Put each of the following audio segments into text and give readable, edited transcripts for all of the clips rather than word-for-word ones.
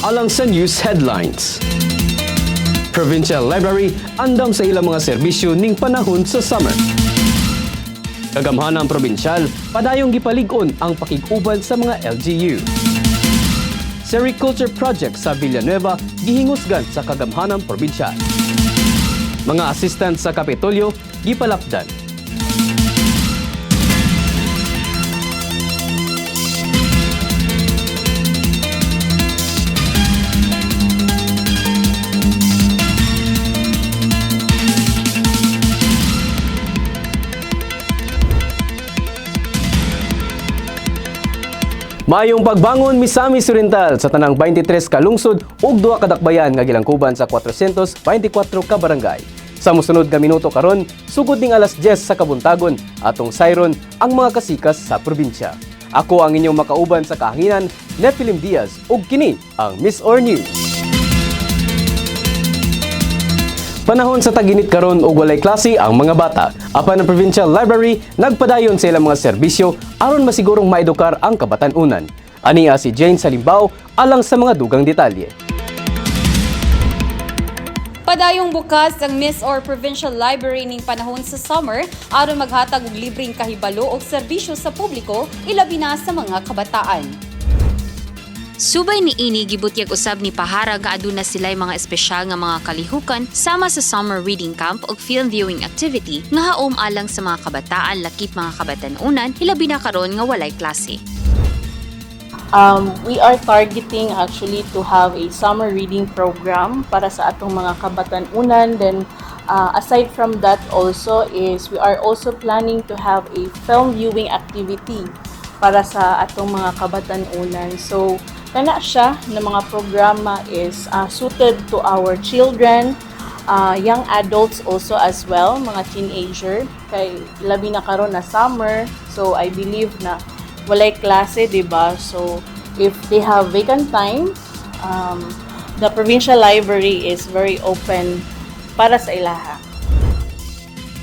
Alang sa news headlines. Provincial Library andam sa ilang mga serbisyo ning panahon sa summer. Kagamhanan Probinsyal padayong gipalig-on ang pakig-uban sa mga LGU. Sericulture Project sa Villanueva gihingusgan sa Kagamhanan Probinsyal. Mga assistant sa Kapitolyo gipalapdan. Maayong pagbangon, Misamis Oriental, sa tanang 23 ka lungsod ug duha ka dakbayan nga gilangkuban sa 424 ka barangay. Sa mosunod nga minuto karon, sugod ning alas 10 sa kabuntagon, atong sayron ang mga kasikas sa probinsya. Ako ang inyong makauban sa kahanginan, Nephilim Diaz, ug kini ang MisOr News. Panahon sa taginit karon ug walay klase ang mga bata. Apan ang Provincial Library nagpadayon sa ilang mga serbisyo aron masigurong maedukar ang kabatan-unan. Ania si Jane Salimbao alang sa mga dugang detalye. Padayong bukas ang MisOr Provincial Library ning panahon sa summer aron maghatag og libreng kahibalo og serbisyo sa publiko, ilabi na sa mga kabataan. Subay ni ini, gibutyag usab ni Pahara nga aduna sila'y mga espesyal nga mga kalihukan sama sa summer reading camp ug film viewing activity nga haom alang sa mga kabataan, lakip mga kabatan-unan, hilabi na karon nga walay klase. We are targeting actually to have a summer reading program para sa atong mga kabatan-unan. Then, aside from that also is we are also planning to have a film viewing activity para sa atong mga kabatan-unan. So, kana siya na mga programa is suited to our children, young adults also as well, mga teenager. Kay labi na karon na summer, so I believe na walay klase, di ba? So, if they have vacant time, the provincial library is very open para sa ilaha.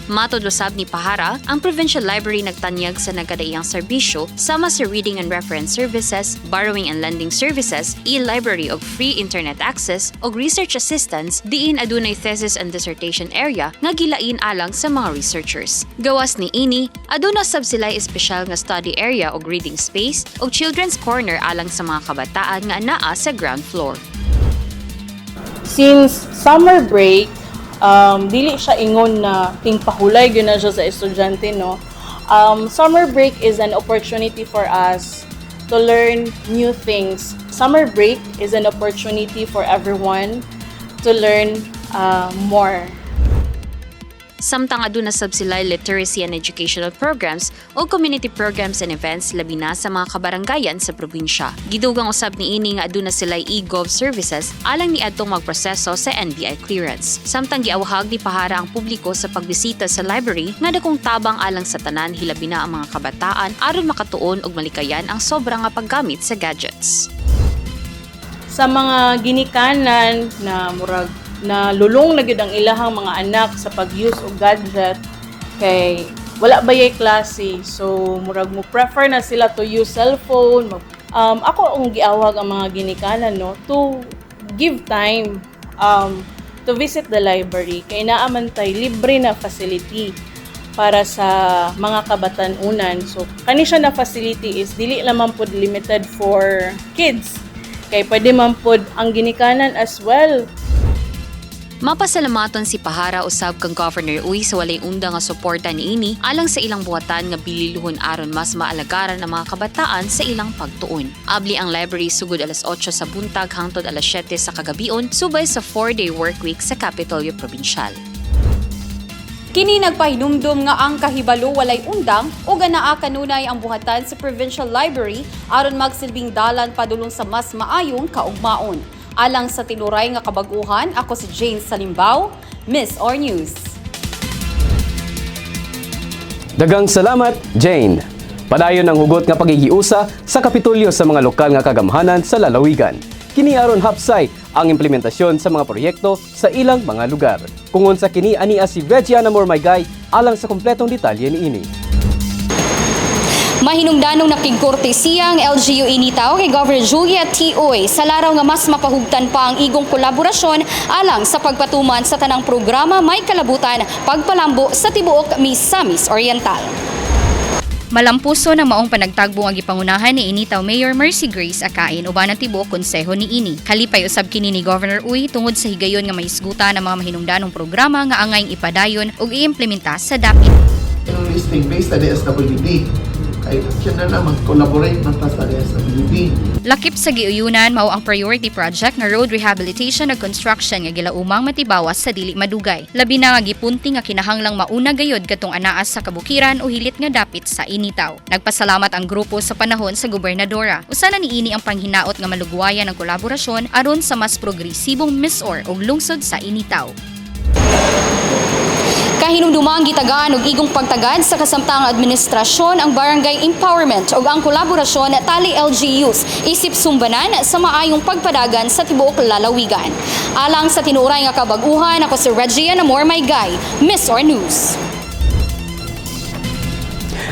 Matod usab ni Pahara, ang Provincial Library nagtanyag sa nagkadaiyang serbisyo sama sa reading and reference services, borrowing and lending services, e-library og free internet access ug research assistance, diin adunay thesis and dissertation area nga gilain alang sa mga researchers. Gawas ni ini, aduna sab sila espesyal nga study area ug reading space ug children's corner alang sa mga kabataan nga anaa sa ground floor. Since summer break, dili siya ingon na tingpahulay gyud na siya sa estudyante, no? Summer break is an opportunity for us to learn new things. Summer break is an opportunity for everyone to learn more. Samtang aduna sab sila literacy and educational programs o community programs and events, labi na sa mga kabarangayan sa probinsya. Gidugang usab ni ini nga aduna sila e-gov services alang ni adtong magproseso sa NBI clearance. Samtang giawhag ni Pahara ang publiko sa pagbisita sa library nga dakong tabang alang sa tanan, hilabi na ang mga kabataan, aron makatuon og malikayan ang sobra nga paggamit sa gadgets. Sa mga ginikanan na murag na lulong na gyud ang ilahang mga anak sa pag-use og gadget kay wala ba yay klase, so murag mo prefer na sila to use cellphone, ako ang giawhag ang mga ginikanan, no, to give time to visit the library kay naa man tay libre na facility para sa mga kabatan-unan. So kani siya na facility is dili lamang pod limited for kids kay pwede man pod ang ginikanan as well. Mapasalamaton si Pahara usab kang Governor Uy sa walay unda nga suporta niini alang sa ilang buhatan nga bililuhon aron mas maalagaran ang mga kabataan sa ilang pagtuon. Abli ang library sugod alas 8 sa buntag hangtod alas 7 sa kagabion subay sa 4-day work week sa Kapitolyo Probinsyal. Kini nagpahinumdum nga ang kahibalo walay undang ug anaa kanunay ang buhatan sa Provincial Library aron magsilbing dalan padulong sa mas maayong kaugmaon. Alang sa tinuray nga kabaguhan, ako si Jane Salimbao, MisOr News. Daghang salamat, Jane. Padayon ang hugot nga pagigiusa sa Kapitolyo sa mga lokal nga kagamhanan sa lalawigan. Kini aron hapsay ang implementasyon sa mga proyekto sa ilang mga lugar. Kung unsa kini, ania si Reggie Anamor Maygay alang sa kompletong detalye niini. Mahinungdanong nakigkortesiya ang LGU Initao kay Governor Julia T. Uy sa laraw nga mas mapahugtan pa ang igong kolaborasyon alang sa pagpatuman sa tanang programa may kalabutan pagpalambo sa tibuok Misamis Oriental. Malampuso na maong panagtagbo ang gipangunahan ni Initao Mayor Mercy Grace Acain uban ang tibuok konseho ni ini. Kalipay usab kini ni Governor Uy tungod sa higayon nga mahisgutan ang mga mahinungdanong programa nga angayng ipadayon ug iimplementa sa dapit. Yung listing based sa DSWD. Kay siya na lang mag-collaborate man ta sa DSWD. Lakip sa giuyunan mao ang priority project nga road rehabilitation ug construction nga gilaumang matibawas sa dili madugay. Labi na nga gipunti nga kinahanglang mauna gayod katong anaas sa kabukiran o hilit nga dapit sa Initao. Nagpasalamat ang grupo sa panahon sa gobernadora. Usa na niini ang panghinaot nga malugwayan ang kolaborasyon aron sa mas progresibong MisOr ug lungsod sa Initao. Kahinumdumang gitagaan og igong pagtagad sa kasamtang administrasyon ang barangay empowerment ug ang kolaborasyon tali LGUs isip sumbanan sa maayong pagpadagan sa tibuok lalawigan. Alang sa tinuray nga kabag-uhan, ako si Regia Namor Maygay, MisOr News.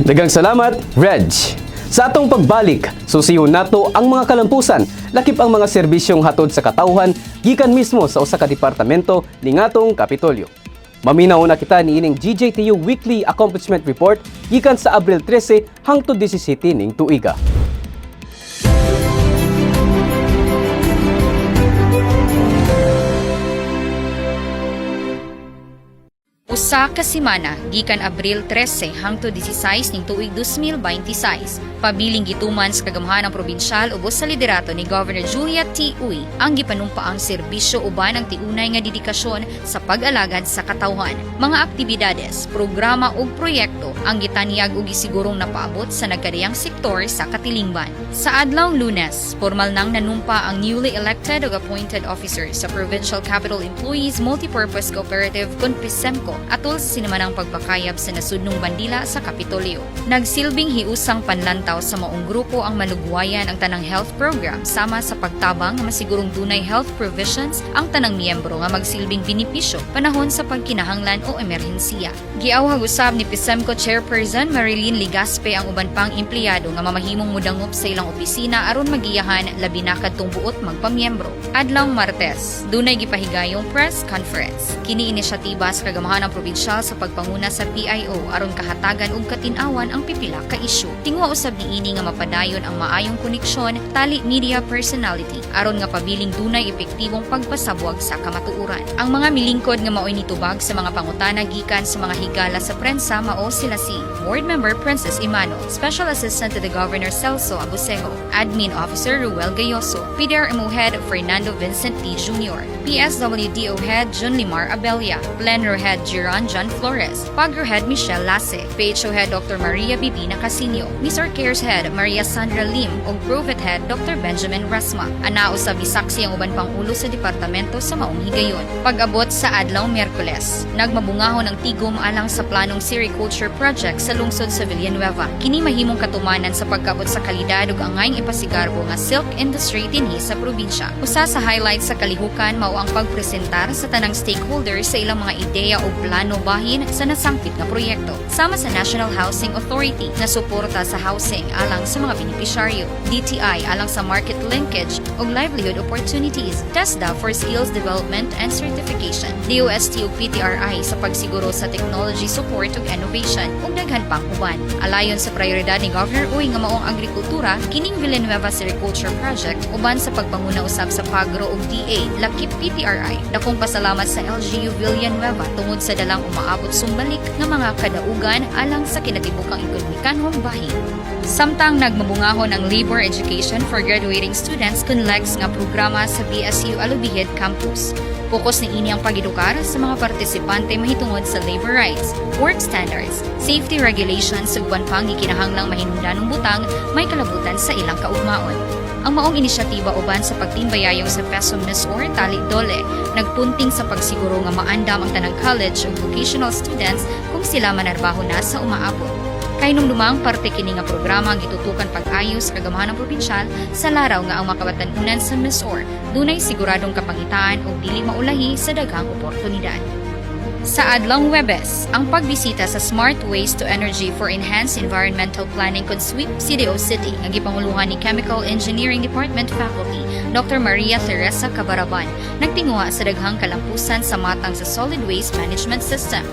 Daghang salamat, Reg. Sa atong pagbalik, susihon nato ang mga kalampusan, lakip ang mga serbisyong hatod sa katawhan gikan mismo sa usa ka departamento ni ngatong Kapitolyo. Maminaw na kita niining GJTU Weekly Accomplishment Report gikan sa Abril 13 hangtod 17 ning tuiga. Usa ka semana gikan Abril 13 hangtod 16 ning tuig 2026. Pabiling gituman sa kagamahanang probinsyal ubos sa liderato ni Governor Julia T. Uy ang gipanumpaang serbisyo uban ang tiunay nga dedikasyon sa pag-alagad sa katawhan. Mga aktibidades, programa ug proyekto ang gitanyag ug gisigurong napaabot sa nagkadiyang sektor sa katilingban. Sa adlaw Lunes, formal nang nanumpa ang newly elected ug appointed officers sa Provincial Capital Employees Multipurpose Cooperative kon PCEMCO atol sa sinemanang pagpakayab sa nasudnong bandila sa Kapitolyo. Nagsilbing hiusang panlantaw sa maong grupo ang malugwayan ang tanang health program sama sa pagtabang nga masigurong dunay health provisions ang tanang miyembro nga magsilbing benepisyo panahon sa pagkinahanglan o emerhensiya. Giawhag usab ni PCEMCO Chairperson Marilyn Ligaspe ang uban pang empleyado nga mamahimong mudangop sa ilang opisina aron magiyahan labi na kadtong buot magpamiyembro. Adlaw Martes, dunay gipahigayong press conference. Kini inisyatiba sa kagamahanang probinsyal sa pagpanguna sa PIO aron kahatagan ug katin-awan ang pipila ka isyu. Tinguha usab niini nga mapadayon ang maayong koneksyon tali media personality aron nga pabiling dunay epektibong pagpasabwag sa kamatuoran. Ang mga milingkod nga maoy nitubag sa mga pangutana gikan sa mga higala sa prensa mao sila si Board Member Princess Imano, Special Assistant to the Governor Celso Abusejo, Admin Officer Ruel Gayoso, PDRMO Head Fernando Vincent T. Jr., PSWDO Head John Limar Abella, Plenro Head Jiran John Flores, Pagro Head Michelle Lasse, PHO Head Dr. Maria Bibina Casino, MisOr Cares Head Maria Sandra Lim ug Provit Head Dr. Benjamin Rasma. Ana usab isaksi ang uban pang ulo sa departamento sa maong higayon. Pag-abot sa adlaw Miyerkules, nagmabungahon ang tigom alang sa planong sericulture project sa lungsod sa Villanueva. Kini mahimong katumanan sa pagkaabot sa kalidad ug angayng ipasigarbo nga silk industry dinhi sa probinsya. Usa sa highlights sa kalihukan mao ang pagpresentar sa tanang stakeholders sa ilang mga ideya o plano bahin sa nasangpit nga proyekto. Sama sa National Housing Authority na suporta sa housing alang sa mga benepisyaryo, DTI alang sa market linkage ug livelihood opportunities, TESDA for skills development and certification, DOST ug PTRI sa pagsiguro sa technology support ug innovation ug daghan pang uban. Alayon sa prioridad ni Governor Uy nga maong agrikultura, kining Villanueva Sericulture Project uban sa pagpanguna usab sa Pagro ug DA lakip PTRI. Dakong pasalamat sa LGU Villanueva tungod sa dalang umaabot sumbalik nga mga kadaugan alang sa kinatibukang ekonomikanhong bahin. Samtang nagmabungahon ang Labor Education for Graduating Students kun LEGS nga programa sa BSU Alubijid Campus. Pokus ni ini ang pag-edukar sa mga partisipante mahitungod sa labor rights, work standards, safety regulations ug uban pang gikinahanglang mahinungdanong butang may kalabutan sa ilang kaugmaon. Ang maong inisyatiba uban sa pagtimbayayong sa PESO MisOr Tali Dole nagpunting sa pagsiguro nga maandam ang tanang college ug vocational students kung sila manarbaho na sa umaabot. Kahinumdumang parte kini nga programa ang gitutukan pag-ayos sa kagamahanang probinsyal sa laraw nga ang makabatan-unan sa MisOr dunay siguradong kapangitaan ug dili maulahi sa daghang oportunidad. Sa adlong Webes, ang pagbisita sa Smart Waste to Energy for Enhanced Environmental Planning CONSWEEP CDO City nga gipanguluhan ni Chemical Engineering Department faculty Dr. Maria Teresa Cabaraban nagtinguha sa daghang kalampusan sa matang sa solid waste management system.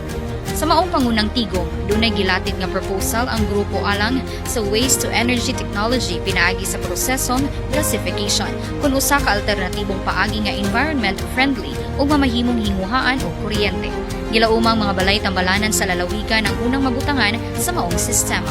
Sa maong pangunang tigom, dunay gilatid nga proposal ang grupo alang sa waste to energy technology pinaagi sa prosesong gasification kun usa ka alternatibong paagi nga environment friendly ug mamahimong hinguhaan og kuryente. Gilaumang mga balay tambalanan sa lalawigan ang unang mabutangan sa maong sistema.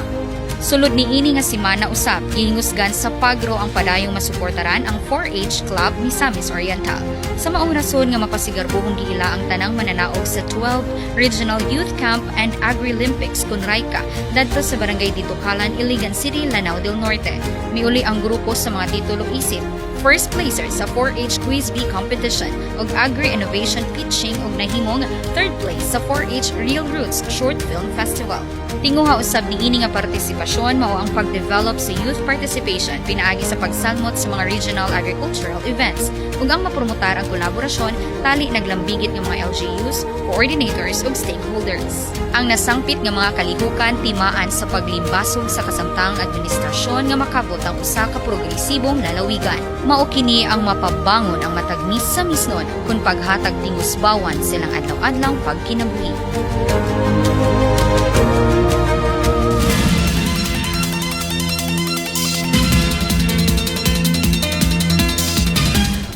Sulod niini nga simana usab, gihingusgan sa PAGRO ang padayong masuportaran ang 4-H Club Misamis Oriental. Sa maong rason nga mapasigarbuhong giila ang tanang mananaog sa 12 Regional Youth Camp and Agri-Olympics kun Raika dadto sa Barangay Ditucalan, Iligan City, Lanao del Norte. Miuli ang grupo sa mga titulo isip first placer sa 4-H Quiz Bee Competition ug Agri-Innovation Pitching ug nahimong third place sa 4-H Real Roots Short Film Festival. Tinguha usab niini nga partisipasyon mao ang pag-develop sa youth participation pinaagi sa pagsalmot sa mga regional agricultural events ug ang mapromotar ang kolaborasyon tali naglambigit nga mga LGUs, coordinators ug stakeholders. Ang nasangpit nga mga kalihukan timaan sa paglimbasog sa kasamtang administrasyon nga makabot ang usa ka progresibong lalawigan. Mao kini ang mapabangon ang matag Misamisnon kung paghatag tingusbawan silang adlaw-adlaw pagkinabuhi.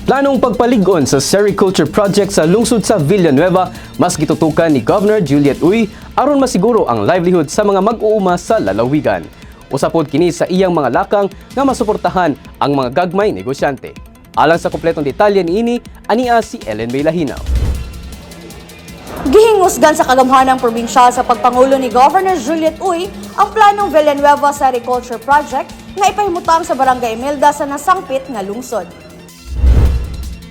Planong pagpalig-on sa sericulture project sa lungsod sa Villanueva, mas gitutukan ni Governor Juliet Uy aron masiguro ang livelihood sa mga mag-uuma sa lalawigan. Usa pod kini sa iyang mga lakang nga masuportahan ang mga gagmay negosyante. Alang sa kompletong detalye niini, ania si Ellen May Lahinaw. Gihingusgan sa kagamhanang probinsyal sa pagpangulo ni Governor Juliet Uy ang planong Villanueva Sericulture Project nga ipahimutang sa Barangay Imelda sa nasangpit nga lungsod.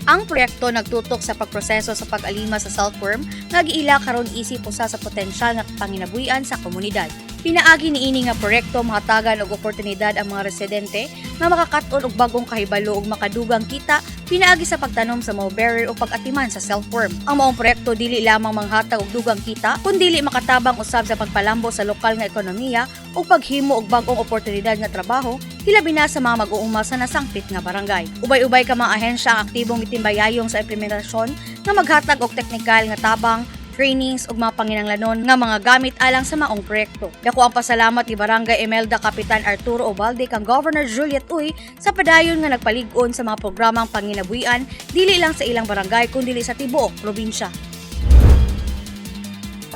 Ang proyekto nagtutok sa pagproseso sa pag-alima sa silkworm nga giila karon isip usa sa potensyal nga panginabuhian sa komunidad. Pinaagi niini nga proyekto, mahatagan og oportunidad ang mga residente nga makakat-on og bagong kahibalo ug makadugang kita pinaagi sa pagtanom sa mulberry o pag-atiman sa silkworm. Ang maong proyekto dili lamang manghatag og dugang kita kundili makatabang usab sa pagpalambo sa lokal nga ekonomiya ug paghimo og bag-ong oportunidad nga trabaho, hilabi na sa mga mag-uuma sa nasangpit nga barangay. Ubay-ubay ka mga ahensya ang aktibong mitimbayayong sa implementasyon nga maghatag og teknikal nga tabang, trainings ug mga panginanglanon nga mga gamit alang sa maong proyekto. Dako ang pasalamat ni Barangay Imelda Kapitan Arturo Obalde kang Governor Juliet Uy sa padayon nga nagpalig-on sa mga programang panginabuhian dili lang sa ilang barangay kundi sa tibuok probinsya.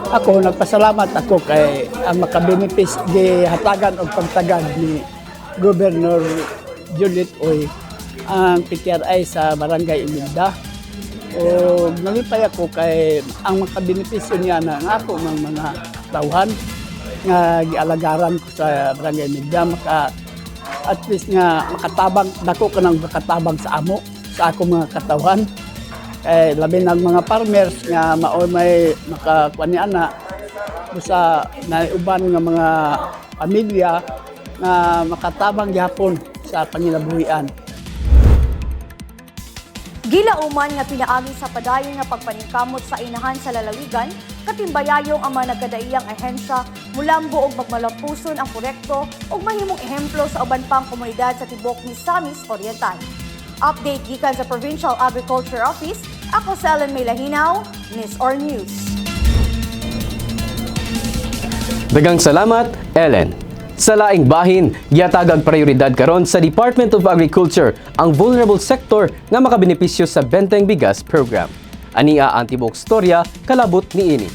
Ako, nagpasalamat ako kay ang makabenefis gihatagan og pagtagad ni Governor Juliet Uy ang PTRI sa Barangay Imelda. O nalipay ako kay ang makabenepisyo niya na ang ako mga tawhan nga gialagaran ko sa Barangay Imelda, maka at least nga makatabang, dako ka nang makatabang sa amo, sa ako mga katawhan, eh, labi ng mga farmers nga mao may makakuan ni ana busa nauban nga mga pamilya nga makatabang gihapon sa panginabuhian. Gilauman nga pinaagi sa padayon nga pagpaningkamot sa inahan sa lalawigan, katimbayayong ang mga nagkadaiyang ahensya, mulambo og magmalampuson ang proyekto ug mahimong ehemplo sa uban pang komunidad sa tibok Misamis Oriental. Update gikan sa Provincial Agriculture Office, ako si Ellen May Lahinaw, MisOr News. Dagang salamat, Ellen. Sa laing bahin, gihatagag prioridad karon sa Department of Agriculture ang vulnerable sector nga makabenepisyo sa Benteng Bigas program. Ania ang tibuok storya kalabot niini.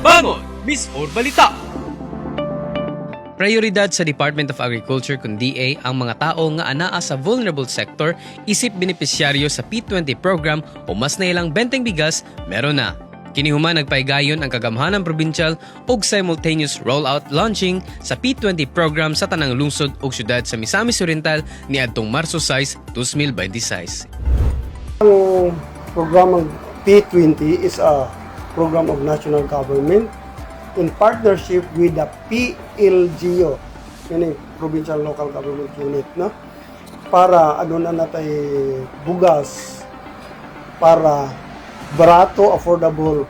Bangon, MisOr Balita! Prioridad sa Department of Agriculture kun DA ang mga tao nga anaa sa vulnerable sector isip benepisyaryo sa P20 program o mas na ilang benteng bigas meron na. Kini human nagpaigayon ang kagamhanan provincial ug simultaneous rollout launching sa P20 program sa tanang lungsod ug syudad sa Misamis Oriental niadtong Marso 6, 2026. Ang programang P20 is a program of national government. in partnership with the PLGU, meaning Provincial Local Government Unit, no? Para ano na natay bugas para barato, affordable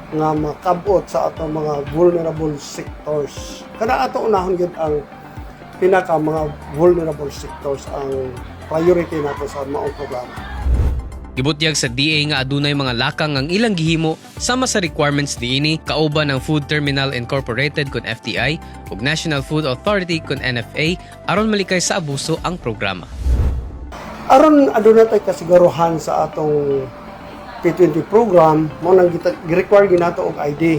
nga makabot sa atong mga vulnerable sectors. Kana ato unahon gyud ang pinaka mga vulnerable sectors ang priority nato sa maong programa. Gibutyag sa DA nga adunay mga lakang ang ilang gihimo sama sa requirements niini kauban ang Food Terminal Incorporated kon FTI ug National Food Authority kon NFA aron malikay sa abuso ang programa. Aron aduna tay kasiguruhan sa atong P20 program, mao nang gi-require ginato og ID.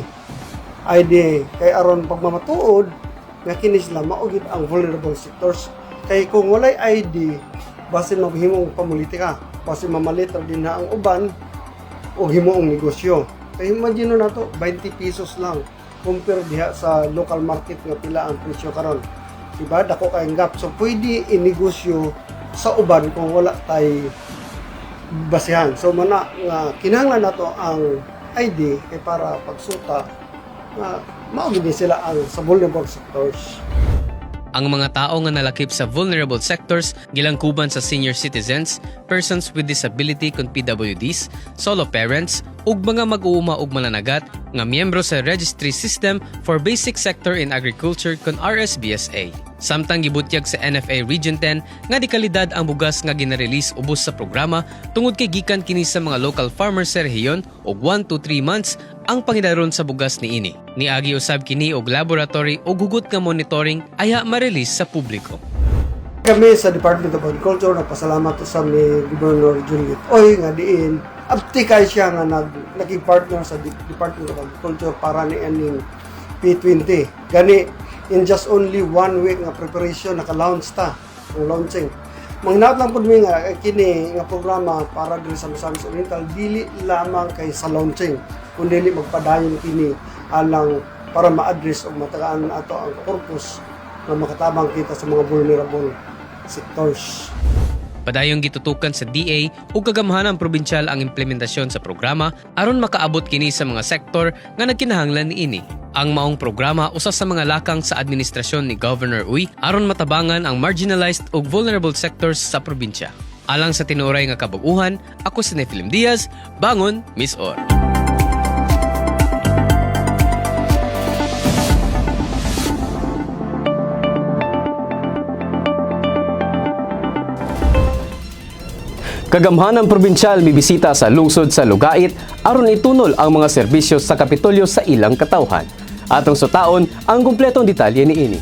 ID kay aron pagmamatuod nga kini sila mao gid ang vulnerable sectors, kay kung walay ID basin maghimong pamulitika, basin mamalit ra din na ang uban o himuong negosyo. Kay imagine nato, 20 pesos lang compare diha sa local market nga pila ang presyo karon, diba? Dako kayong gap, so pwede inegosyo sa uban kung wala tay basihan. So mana nga kinahanglan nato ang ID kay para pagsuta nga mao gid ni sila ang sa vulnerable sectors. Ang mga tao nga nalakip sa vulnerable sectors gilangkuban sa senior citizens, persons with disability kon PWDs, solo parents, ug mga mag-uuma ug mananagat nga miyembro sa Registry System for Basic Sector in Agriculture kon RSBSA. Samtang gibutyag sa NFA Region 10 nga di kalidad ang bugas nga ginarelease ubos sa programa tungod kay gikan kini sa mga local farmers sa rehiyon og 1 to 3 months ang pangidaron sa bugas niini. Niagi usab kini og laboratory ug hugot nga monitoring ayha ma-release sa publiko. Kami sa Department of Agriculture nagpasalamat sa ni Governor Juliet Uy nga diin abti kay siya nga naging partner sa Department of Agriculture para ni aning P20. Gani in just only one week nga preparation, naka-launch ta ang launching. Mangnaot lang pud mi nga kini nga programa para diri sa Misamis Oriental dili lamang kay sa launching, kundi magpadayon kini alang para ma-address o matagaan ato ang purpose nga makatabang kita sa mga vulnerable sectors. Padayong gitutukan sa DA ug kagamhanan probinsyal ang implementasyon sa programa aron makaabot kini sa mga sektor nga nagkinahanglan niini. Ang maong programa usa sa mga lakang sa administrasyon ni Governor Uy aron matabangan ang marginalized ug vulnerable sectors sa probinsya. Alang sa tinuray nga kabag-uhan, ako si Nephilim Diaz, Bangon, MisOr. Kagamhanan probinsyal mibisita sa lungsod sa Lugait aron itunol ang mga serbisyo sa Kapitolyo sa ilang katawhan. Atong sutaon ang kumpletong detalye niini.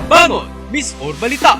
Bangon, MisOr Balita!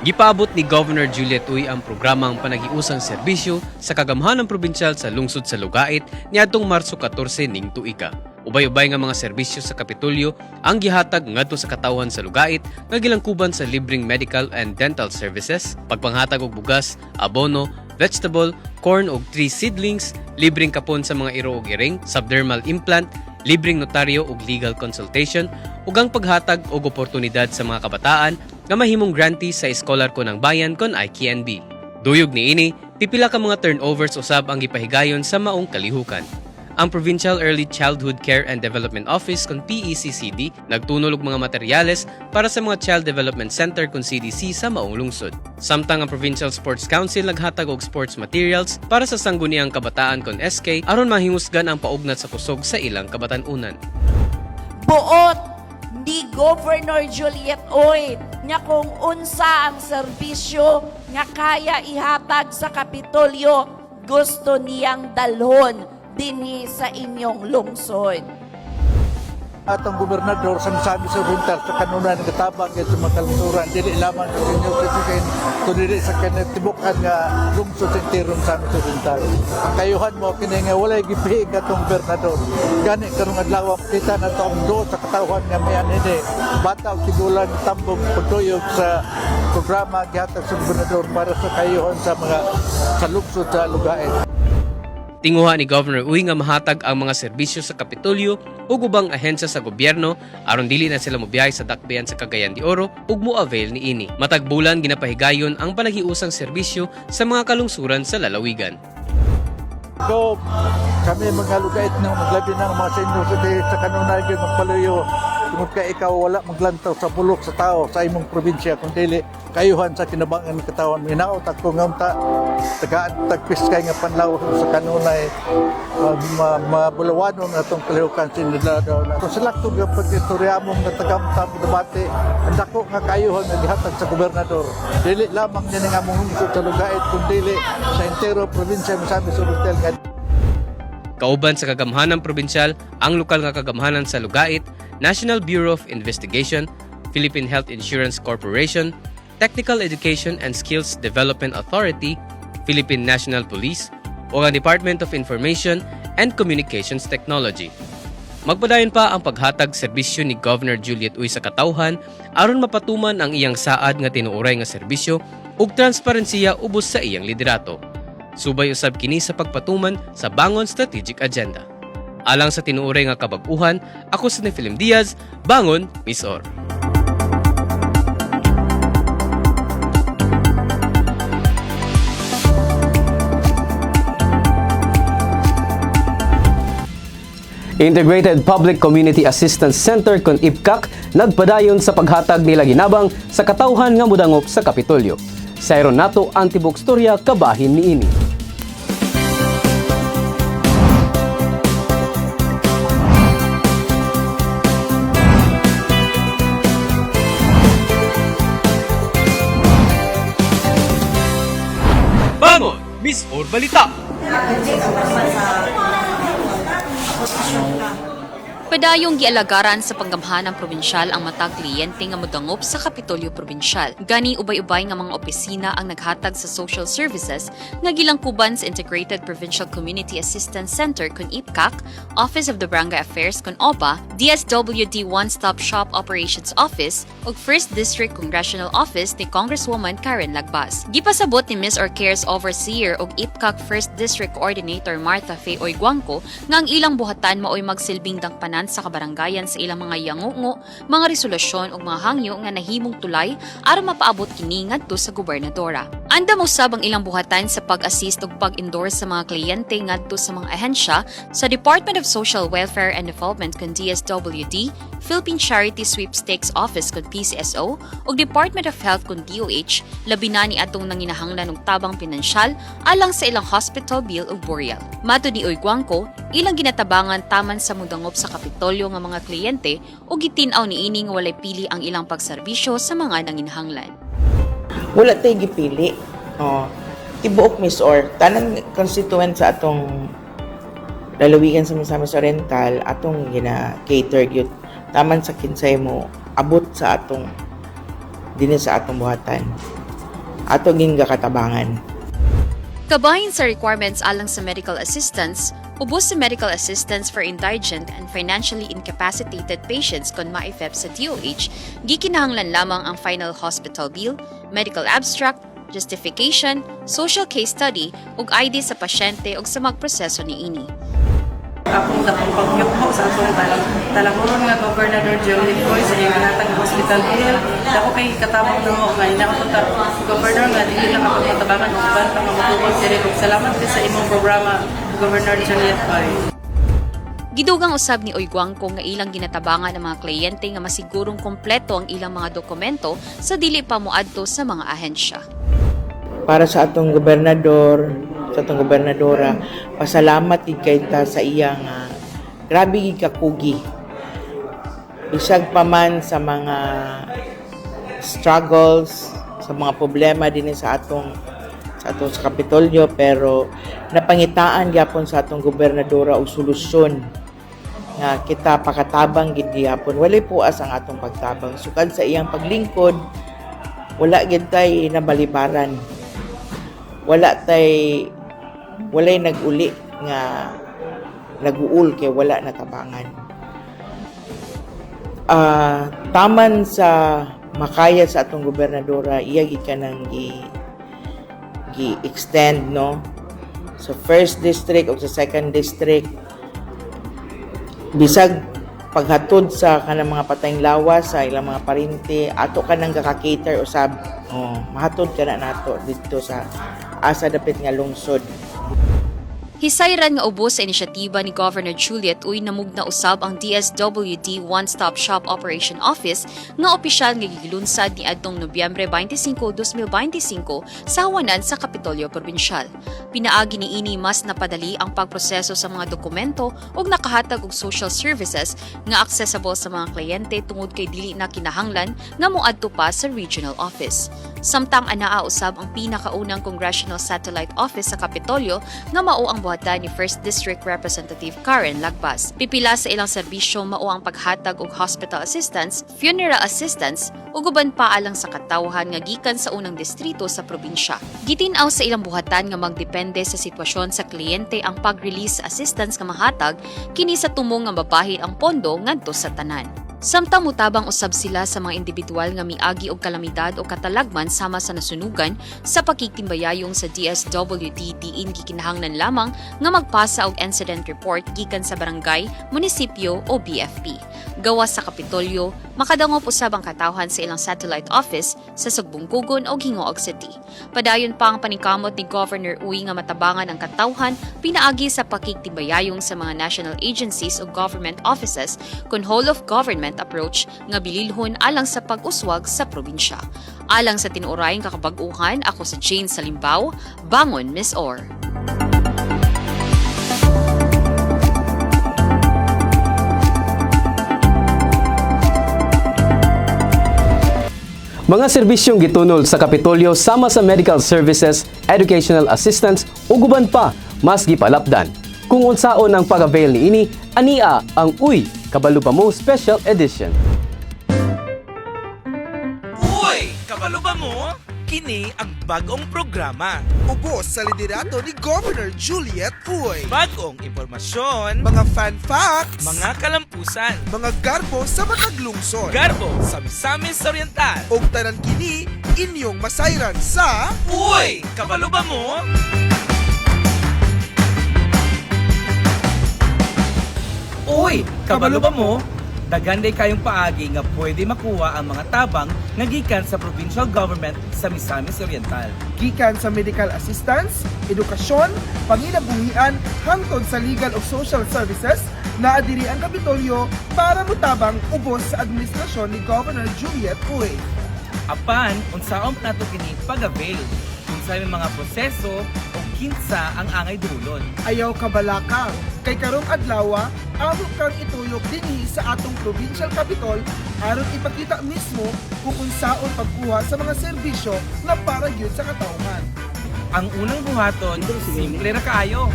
Gipaabot ni Governor Juliet Uy ang programang panagiusang serbisyo sa kagamhanan probinsyal sa lungsod sa Lugait niadtong Marso 14 ning tuiga. Ubay-ubay nga mga serbisyo sa Kapitolyo ang gihatag ngadto sa katawhan sa Lugait nga gilangkuban sa libreng medical and dental services, pagpanghatag og bugas, abono, vegetable, corn ug tree seedlings, libreng kapon sa mga iro ug iring, subdermal implant, libreng notaryo ug legal consultation, ug ang paghatag og oportunidad sa mga kabataan nga mahimong grantee sa Iskolar Ko ng Bayan kon IKNB. Duyog niini, pipila ka mga turnovers usab ang gipahigayon sa maong kalihukan. Ang Provincial Early Childhood Care and Development Office kon PECCD nagtunol og mga materyales para sa mga Child Development Center kon CDC sa maong lungsod. Samtang ang Provincial Sports Council naghatag og sports materials para sa Sangguniang Kabataan kon SK aron mahingusgan ang paugnat sa kusog sa ilang kabatan-unan. Buot ni Governor Juliet Uy nga kung unsa ang serbisyo nga kaya ihatag sa Kapitolyo, gusto niyang dalhon dinhi sa inyong lungsod. Atong gobernador sa Misamis Oriental sa kanunan nagatabang sa mga kalungsuran, dili lamang sa senior citizen kundi sa kinatibukan nga lungsod sa intirong Misamis Oriental. Ang kayuhan mo kini nga walay gipiig atong gobernador. Gani karong adlaw kita na ang do sa katawhan nga may anini bata o tigulang tambog pagtuyog sa programa gihatag sa gobernador para sa kayuhan sa mga sa lungsod sa Lugait. Tinguha ni Governor Uy nga mahatag ang mga serbisyo sa Kapitolyo ug ubang ahensya sa gobyerno aron dili na sila mobiyahe sa dakbayan sa Cagayan de Oro ug mo-avail niini. Matag bulan ginapahigayon ang palahiusang serbisyo sa mga kalungsuran sa lalawigan. So, kami mga lugait ng maglabi ng mga senior citizen sa kanunay gyud magpaluyo tungod kay ikaw wala maglantaw sa bulok sa tao sa imong probinsya kun dili kayuhan sa kinabangan ng katawan. Hinaot ako nga unta tagaan tagpiskay nga panlaw sa kanunay mabulawanon atong kalihukan sinila. Kung sila nga pag-istorya mong natagamtam debate, ang dako nga kayuhan nga gihatag sa gobernador. Dili lamang niya nga among lungsod sa Lugait kun dili sa entero probinsya Misamis Oriental nga Kauban sa kagamhanan probinsyal, ang lokal nga kagamhanan sa Lugait, National Bureau of Investigation, Philippine Health Insurance Corporation, Technical Education and Skills Development Authority, Philippine National Police, o ang Department of Information and Communications Technology. Magpadayon pa ang paghatag serbisyo ni Governor Juliet Uy sa katawhan aron mapatuman ang iyang saad nga tinuoray nga serbisyo ug transparensiya ubos sa iyang liderato. Subay usab kini sa pagpatuman sa Bangon Strategic Agenda. Alang sa tinuoray nga kabag-uhan, ako si Nefilim Diaz, Bangon, MisOr. Integrated Public Community Assistance Center kon IPCAC nagpadayon sa paghatag nila ginabang sa katawhan nga mudangop sa Kapitolyo. Sayron nato ang tibok storya kabahin niini. Bangon, MisOr Balita! Padayong gialagaran sa panggamhanan probinsyal ang matag kliyente nga modangop sa Kapitolyo Probinsyal. Gani ubay-ubay nga mga opisina ang naghatag sa social services nga gilangkuban sa Integrated Provincial Community Assistance Center kun IPCAC, Office of the Barangay Affairs kun OBA, DSWD One Stop Shop Operations Office ug First District Congressional Office ni Congresswoman Karen Lagbas. Gipasabot ni MisOr Cares Overseer ug IPCAC First District Coordinator Martha Faye Oy Guangco nga ang ilang buhatan maoy magsilbing dangpanan sa kabarangayan sa ilang mga yangungo, mga resolusyon ug mga hangyo nga nahimong tulay aron mapaabot kini ngadto sa gobernadora. Andam usab ang ilang buhatan sa pag-assist ug pag-endorse sa mga kliyente ngadto sa mga ahensya sa Department of Social Welfare and Development kun DSWD, Philippine Charity Sweepstakes Office kun PCSO ug Department of Health kun DOH, labi na ni atong nanginahanglan og tabang pinansyal alang sa ilang hospital bill ug burial. Matud ni Uy Guangco, ilang ginatabangan taman sa mudangop sa Kapitolyo nga mga kliyente ug gitin-aw niini nga walay pili ang ilang pagserbisyo sa mga nanginahanglan. Wala tay gipili. Oh. Tibuok MisOr, tanan constituent sa atong lalawigan sa Misamis Oriental atong gina-cater gyud taman sa kinsay mo abot sa atong dinhi sa atong buhatan. Ato ging gakatabangan. Kabahin sa requirements alang sa medical assistance, ubos sa medical assistance for indigent and financially incapacitated patients kon MAIFIP sa DOH, gikinahanglan lamang ang final hospital bill, medical abstract, justification, social case study ug ID sa pasyente ug sa magproseso niini. Akong dakong pagyukho sa atong talanguron nga Gobernador Juliet Uy sa iyang gihatag nga hospital bill. Dako kay katabang namo nga ina ta Governor nga dili lang ako matabangan og uban pa nga motukod diri, ug salamat kay sa imong programa, Governor Juliet Uy. Gidugang usab ni Uy Guangco nga ilang ginatabangan ang mga kliyente nga masigurong kompleto ang ilang mga dokumento sa dili pa moadto sa mga ahensya. Para sa atong gobernador, sa atong gobernadora, pasalamat gid kay ta sa iya nga grabe gid kakugi. Bisag pa man sa mga struggles, sa mga problema din sa atong sa Kapitolyo, pero napangitaan gyapon sa atong gobernadora og solusyon nga kita pakatabang gid gyapon. Walay puas ang atong pagtabang sukad sa iyang paglingkod. Wala gid tay nabalibaran, wala tay walay nag-uli nga naguul kay wala natabangan. Taman sa makaya sa atong gobernadora, iya gid kanang gi gi extend, no? Sa first district o sa second district, bisag paghatod sa kanang mga patayng lawas sa ilang mga parente, ato ka nang gaka-cater usab. Oh, mahatod ka na nato didto sa asa dapit nga lungsod. Hisayran nga ubos sa inisyatiba ni Governor Juliet Uy, namugna usab ang DSWD One Stop Shop Operation Office nga opisyal nga gilunsad ni adtong Nobyembre 25, 2025 sa hawanan sa Kapitolyo Probinsyal. Pinaagi niini, mas napadali ang pagproseso sa mga dokumento ug nakahatag og social services nga accessible sa mga kliyente tungod kay dili na kinahanglan nga moadto pa sa regional office. Samtang anaa usab ang pinakaunang congressional satellite office sa Kapitolyo nga mao ang buhatan ni First District Representative Karen Lagbas. Pipila sa ilang serbisyo mao ang paghatag og hospital assistance, funeral assistance ug uban pa alang sa katawhan nga gikan sa unang distrito sa probinsya. Gitin-aw sa ilang buhatan nga magdepende sa sitwasyon sa kliyente ang pag-release sa assistance nga mahatag kini sa tumong nga mabahin ang pondo ngadto sa tanan. Samtang mutabang usab sila sa mga individual nga miagi og kalamidad o katalagman sama sa nasunugan sa pakigtimbayayong sa DSWD, diin gikinahanglan lamang nga magpasa og incident report gikan sa barangay, munisipyo o BFP. Gawas sa Kapitolyo, makadangop usab ang katawhan sa ilang satellite office sa Sugbongcogon o Gingoog City. Padayon pa ang paningkamot ni Governor Uy nga matabangan ang katawhan pinaagi sa pakigtimbayayong sa mga national agencies o government offices kon whole of government approach nga bililhon alang sa pag-uswag sa probinsya. Alang sa tinuorayng kakabag-uhan, ako si Jane Salimbao, Bangon MisOr. Mga serbisyong gitunol sa Kapitolyo sama sa medical services, educational assistance ug uban pa mas gipalapdan. Kung unsaon ang pag-avail niini, ania ang Uy, Kabalo Ba Mo Special Edition. Uy! Kabalo ba mo? Kini ang bagong programa. Ubos sa liderato ni Governor Juliet Uy. Bagong impormasyon, Mga fun facts, mga kalampusan, mga garbo sa matag lungsod. Garbo sa Misamis Oriental. Og tanan kini inyong masayran sa Uy! Kabalo ba mo? Uy! Kabalo ba mo? Daghan day kayong paagi nga pwede makuha ang mga tabang nga gikan sa provincial government sa Misamis Oriental. Gikan sa medical assistance, edukasyon, panginabuhian hangtod sa legal ug social services, naa diri ang Kapitolyo para motabang ubos sa administrasyon ni Governor Juliet Uy. Apan, unsaon pa nato kini pag-avail? Unsa may mga proseso o kinsa ang angay dulon? Ayaw kabalaka, kay karong adlaw, amo kang ituyok dinhi sa atong provincial capitol aron ipakita mismo kung unsaon pagkuha sa mga serbisyo nga para gyud sa katawhan. Ang unang buhaton, simple ra kaayo.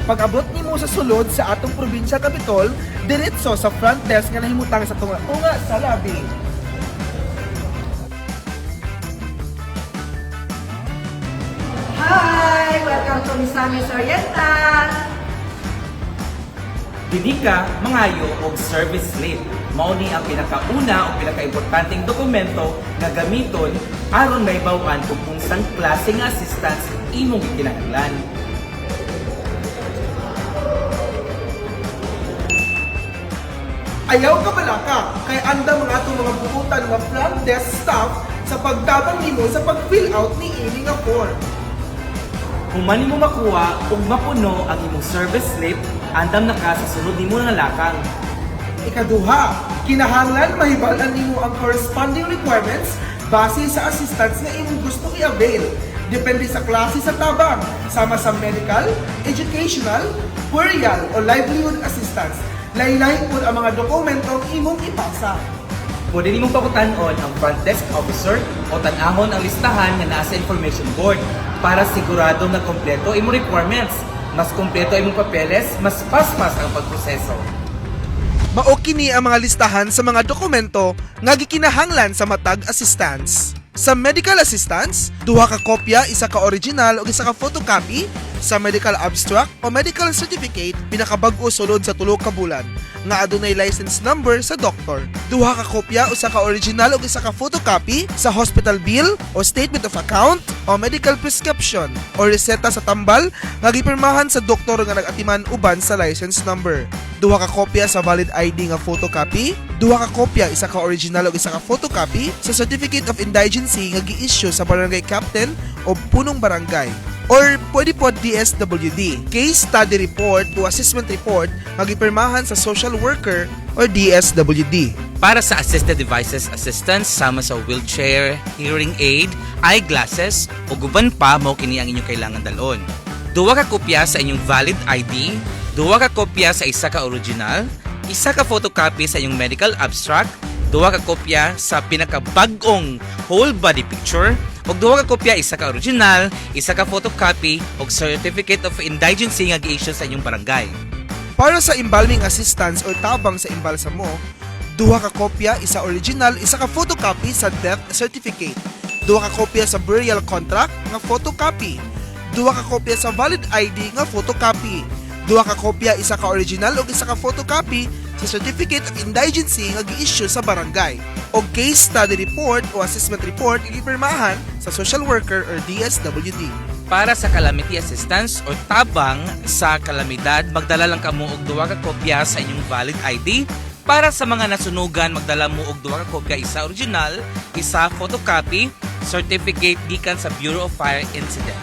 Pag-abot nimo sa sulod sa atong provincial capitol, diretso sa front desk nga nahimutang sa tunga-tunga sa lobby. Hi! Welcome to Misamis Oriental! Didi ka mangayo og service slip. Mao ni ang pinakauna o pinakaimportanteng dokumento nga gamiton aron mahibaw-an kung unsang klase nga assistance imong gikinahanglan. Ayaw kabalaka, kay andam ang atong mga buutan nga front desk staff sa pagtabang nimo sa pag-fill out ni ini nga form. Human nimo makuha ug mapuno ang imong service slip, andam na ka sa sunod nimo nga lakang. Ikaduha, kinahanglan mahibal-an nimo ang corresponding requirements base sa assistance nga imong gusto i-avail. Depende sa klase sa tabang, sama sa medical, educational, burial o livelihood assistance. Lahi-lahi pud ang mga dokumentong imong ipasa. Pwede nimong pakutan-on ang front desk officer o tan-ahon ang listahan nga naa sa information board para sigurado nga kompleto imong requirements. Mas kompleto imong papeles, mas paspas ang pagproseso. Mao kini ang mga listahan sa mga dokumento nga gikinahanglan sa matag assistance. Sa medical assistance, duha ka kopya, isa ka original ug isa ka photocopy. Sa medical abstract o medical certificate, pinakabag-o sulod sa 3 ka bulan. nga adunay license number sa doktor. Duha ka kopya, usa ka original ug isa ka photocopy sa hospital bill o statement of account o medical prescription o reseta sa tambal nga gipirmahan sa doktor nga nag-atiman uban sa license number. Duha ka kopya sa valid ID nga photocopy, duha ka kopya, isa ka original ug isa ka photocopy sa certificate of indigency nga gi-issue sa barangay captain o punong barangay or pwede po DSWD. Case study report o assessment report nga gipirmahan sa social worker or DSWD. Para sa assisted devices assistance sama sa wheelchair, hearing aid, eyeglasses o guban pa, mao kini ang inyong kailangan dalon. Duha ka kopya sa inyong valid ID, duha ka kopya sa isa ka original, isa ka photocopy sa inyong medical abstract, duha ka kopya sa pinakabag-ong whole body picture, ug duha ka kopya, isa ka original, isa ka photocopy ug certificate of indigency nga gi-issue sa inyong barangay. Para sa embalming assistance o tabang sa embalsamo, duha ka kopya, isa original, isa ka photocopy sa death certificate. Duha ka kopya sa burial contract nga photocopy. Duha ka kopya sa valid ID nga photocopy. Duha ka kopya, isa ka original ug isa ka photocopy sa certificate of indigency nga gi-issue sa barangay. O case study report o assessment report nga gipirmahan sa social worker or DSWD. Para sa calamity assistance o tabang sa kalamidad, magdala lang kamo og duha ka kopya sa inyong valid ID. Para sa mga nasunugan, magdala mo og duha ka kopya, isa original, isa photocopy, certificate gikan sa Bureau of Fire Incident.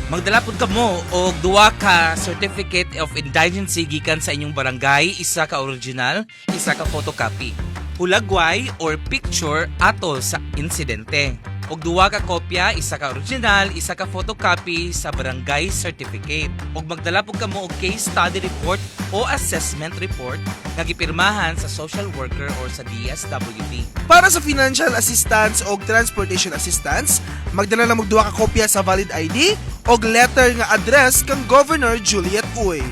Magdala pud kamo og duha ka certificate of indigency gikan sa inyong barangay, isa ka original, isa ka photocopy. Hulagway or picture atol sa insidente. Og duha ka kopya, isa ka original, isa ka photocopy sa barangay certificate. Og magdala pud kamo og case study report o assessment report nga gipirmahan sa social worker or sa DSWD. Para sa financial assistance o transportation assistance, magdala lang og duha ka kopya sa valid ID og letter nga address kang Governor Juliet Uy.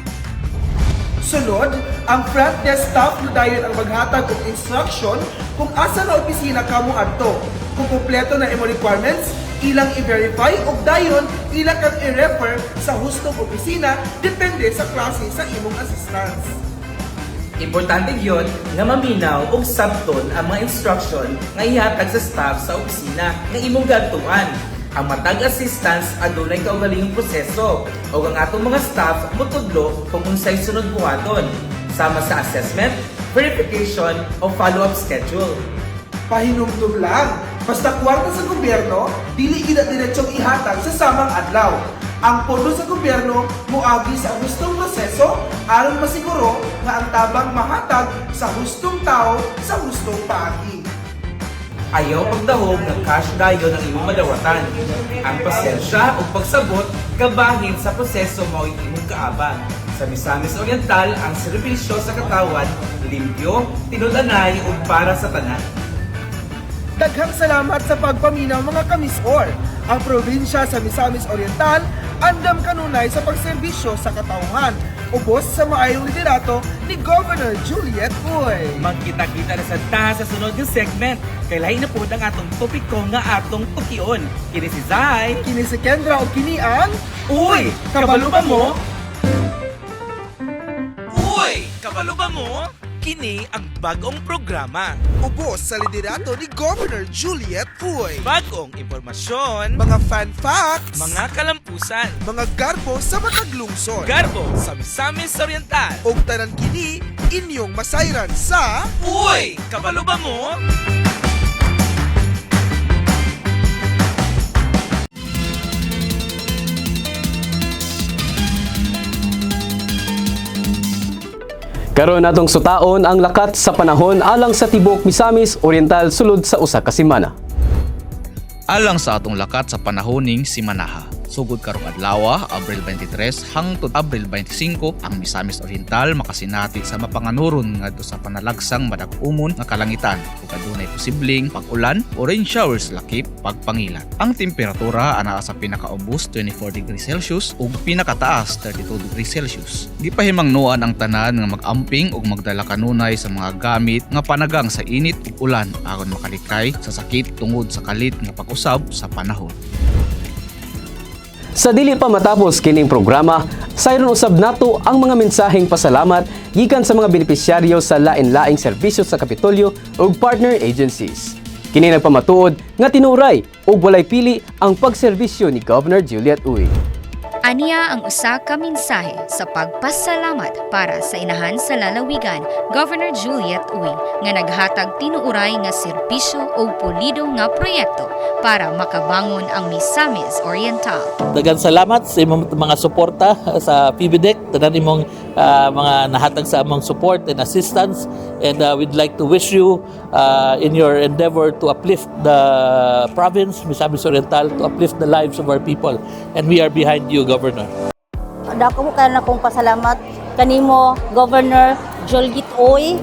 Sunod, ang front desk staff na dayon ang maghatag og instruction kung asa na opisina kamo adto. Kung kumpleto na imo requirements, ilang i-verify ug dayon ila kang i-refer sa hustong opisina depende sa klase sa imong assistance. Importante gyud nga maminaw og sabton ang mga instruction nga ihatag sa staff sa opisina nga imong gadtuan. Ang matag assistance adunay kaugalingong proseso ug ang atong mga staff motudlo kung unsay sunod buhaton sama sa assessment, verification o follow-up schedule. Pahinumdum lang, basta kwarta sa gobyerno, dili gid diretsong ihatag sa samang adlaw. Ang pondo sa gobyerno moagi sa hustong proseso aron masiguro nga ang tabang mahatag sa hustong tao sa hustong paagi. Ayaw pagdahom nga cash dayon ang imong madawatan. Ang pasensya ug pagsabot kabahin sa proseso mao'y imong kaabag. Sa Misamis Oriental, ang serbisyo sa katawhan limpyo, tinud-anay ug para sa tanan. Daghang salamat sa pagpaminaw, mga kamisor. Ang probinsya sa Misamis Oriental andam kanunay sa pagserbisyo sa katawhan. Ubos sa maayong liderato ni Governor Juliet Uy. Magkita-kita na sad ta sa sunod nga segment. Kay lahi na pud ang atong topiko nga atong tukion. Kini si Zai. Kini si Kendra o kini ang Uy! Kabalo ba mo? Uy! Kabalo ba mo? Kini ang bagong programa. Ubos sa liderato ni Governor Juliet Uy. Bagong impormasyon, mga fun facts, mga kalampusan, mga garbo sa matag lungsod. Garbo sa Misamis Oriental. Og tanan kini inyong masayran sa Uy! Kabalo ba mo? Karon atong sutaon ang lakat sa panahon alang sa tibok Misamis Oriental sulod sa usa ka semana. Alang sa atong lakat sa panahoning simanaha. Sugod karong adlaw, Abril 23 hangtod Abril 25, ang Misamis Oriental makasinati sa mapanganuron ngadto sa panalagsang madag-umon nga kalangitan ug adunay posibleng pag-ulan o rain showers lakip pagpangilat. Ang temperatura anaa sa pinakaubos 24 degrees Celsius ug pinakataas 32 degrees Celsius. Gipahimangnoan ang tanan nga mag-amping ug magdala kanunay sa mga gamit nga panagang sa init ug ulan aron makalikay sa sakit tungod sa kalit nga pag-usab sa panahon. Sa dili pa matapos kining programa, Sayron usab nato ang mga mensaheng pasalamat gikan sa mga benepisyaryo sa lain-laing serbisyo sa Kapitolyo ug partner agencies. Kini nagpamatuod nga tinuray ug walay pili ang pagserbisyo ni Governor Juliet Uy. Aniya ang usa ka mensahe sa pagpasalamat para sa inahan sa lalawigan, Governor Juliet Uy, nga naghatag tinuuray nga serbisyo ug pulido nga proyekto para makabangon ang Misamis Oriental. Daghang salamat sa imong mga suporta sa PHIVIDEC, tanan imong mga nahatag sa among support and assistance, and we'd like to wish you in your endeavor to uplift the province, Misamis Oriental, to uplift the lives of our people, and we are behind you, Governor. Dako mo kaayo akong pasalamat kanimo, Governor Juliet Uy,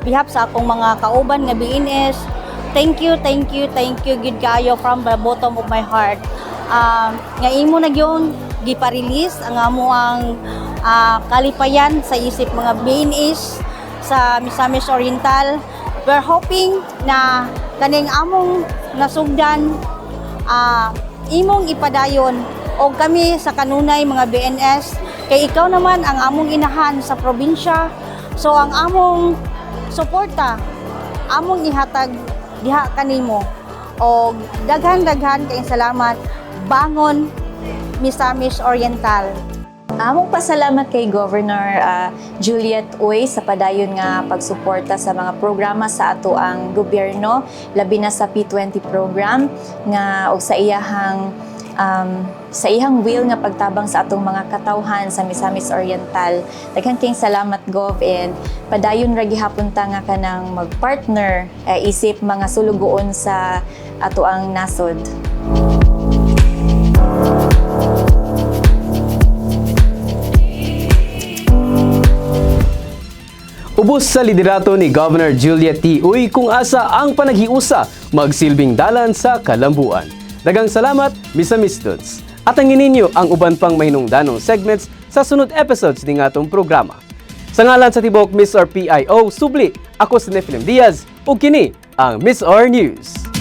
behalf sa akong mga kauban nga BNS. Thank you, thank you, thank you gid kaayo from the bottom of my heart. Nga imo na gyud gipa-release ang amo ang kalipayan sa isip mga BNS sa Misamis Oriental. We're hoping na kaning among nasugdan, imong ipadayon o kami sa kanunay mga BNS, kay ikaw naman ang among inahan sa probinsya, so ang among suporta among ihatag diha kanimo. Og daghan-daghan kay salamat. Bangon Misamis Oriental! Among pasalamat kay Governor Juliet Uy sa padayon nga pagsuporta sa mga programa sa ato ang gobyerno, labi na sa P20 program nga og sa iyang will nga pagtabang sa atong mga katawhan sa Misamis Oriental. Daghan kayong salamat, Gov, and padayon ra gihapon ta nga kanang magpartner isip mga sulugoon sa ato ang nasod. Ubos sa liderato ni Governor Juliet T. Uy kung asa ang panaghiusa magsilbing dalan sa kalambuan. Daghang salamat, Misamisnons. At ang ninyo ang uban pang mahinungdanong segments sa sunod episodes ni atong programa. Sa ngalan sa tibok MisOr PIO, subli, ako si Nephilim Diaz, ug kini ang MisOr News.